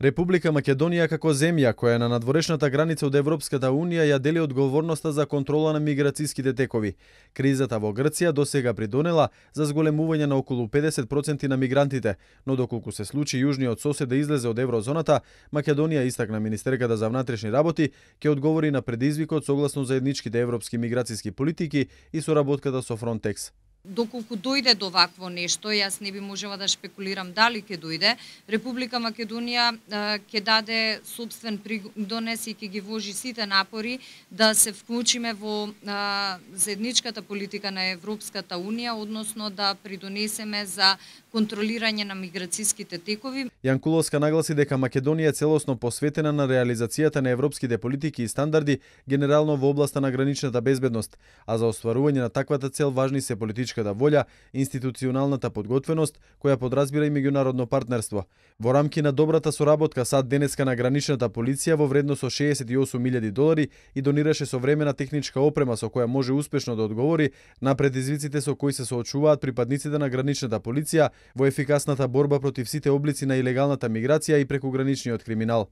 Република Македонија како земја која е на надворешната граница од Европската Унија ја дели одговорноста за контрола на миграцијските текови. Кризата во Грција досега придонела за зголемување на околу 50% на мигрантите, но доколку се случи јужниот сосед да излезе од еврозоната, Македонија, истакна министерката за внатрешни работи, ќе одговори на предизвикот согласно заедничките европски миграцијски политики и соработката со Frontex. Доколку дојде до вакво нешто, јас не би можела да шпекулирам дали ќе дојде, Република Македонија ќе даде собствен придонес и ќе ги вложи сите напори да се вклучиме во заедничката политика на Европската Унија, односно да придонесеме за контролирање на миграцијските текови. Јанкуловска нагласи дека Македонија е целосно посветена на реализацијата на европските политики и стандарди, генерално во областа на граничната безбедност, а за остварување на таквата цел важни се политичката волја, институционалната подготвеност, која подразбира и меѓународно партнерство. Во рамки на добрата соработка САД денеска на граничната полиција во вредност од $68.000 и донираше современа техничка опрема со која може успешно да одговори на предизвиците со кои се соочуваат припадниците на граничната полиција во ефикасната борба против сите облици на илегалната миграција и прекуграничниот криминал.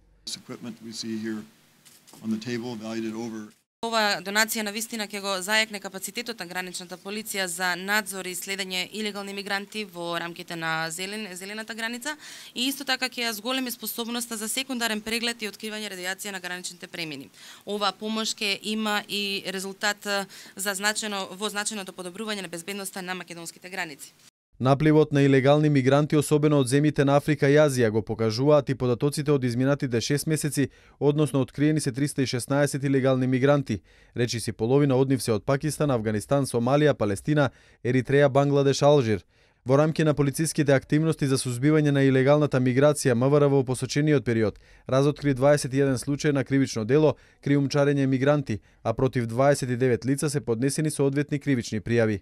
Ова донација на вистина ќе го зајакне капацитетот на граничната полиција за надзор и следење илегални мигранти во рамките на зелената граница и исто така ќе ја зголеми способноста за секундарен преглед и откривање радијација на граничните премини. Ова помош ќе има и резултат за значеното подобрување на безбедноста на македонските граници. Напливот на илегални мигранти, особено од земјите на Африка и Азија, го покажуваат и податоците од изминатите 6 месеци, односно откриени се 316 илегални мигранти. Речиси половина од нив се од Пакистан, Авганистан, Сомалија, Палестина, Еритреја, Бангладеш, Алжир. Во рамки на полициските активности за сузбивање на илегалната миграција, МВР во посочениот период разоткри 21 случаи на кривично дело криумчарење мигранти, а против 29 лица се поднесени соодветни кривични пријави.